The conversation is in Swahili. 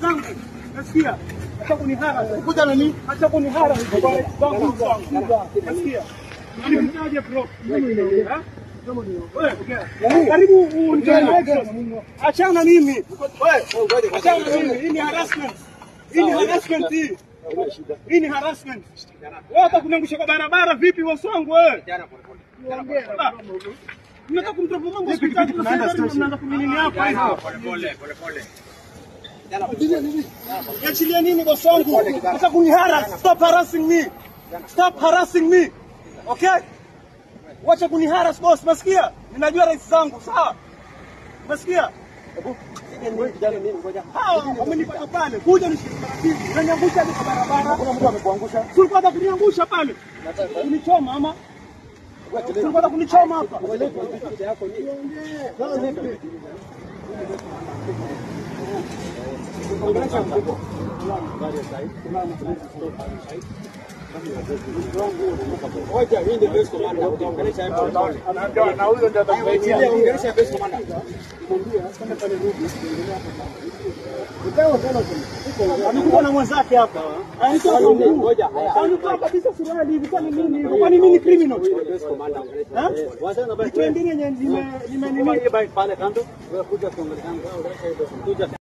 Zangu. Nasikia. Acha kunihara. Kuja nani? Acha kunihara. Zangu. Nasikia. Nilikujaje bro? Karibu unitoe. Achana mimi. Wewe, achana mimi. Hii ni harassment. Hii ni harassment hii. Hii ni harassment. Wewe hata kuniangusha kwa barabara vipi bosi wangu wewe? Mnataka kumdrop wangu hospitali, mnaanza kunini hapa hizo. Pole pole pole pole. Achilia nini bosi wangu? Acha kuniharass. Stop harassing me. Stop harassing me. Okay? Wacha kuniharass boss, nasikia? Ninajua rights zangu, sawa? Nasikia? Hawa wamenipata pale. Kuja nishike taratibu. Unaniangusha hadi kwa barabara. Kuna mtu amekuangusha? Si ulikuwa unataka kuniangusha pale? Kunichoma ama? Si ulikuwa unataka kunichoma hapa? Ngoja, hii ndio base commander. Utaongelesha yeye pole pole. Na huyo ndio atakusaidia. Ongelesha base commander. Amekuwa na mwenzake hapa. Anitoa kwa mguu. Ngoja, haya. Anitoa kabisa suruali hivi kwani mimi hivi? Kwani mimi ni criminal? Base commander ongelesha. Eh? Kitu ingine yenye nime nime nini? Pale kando. Wewe kuja tuongeleshane. Kuja.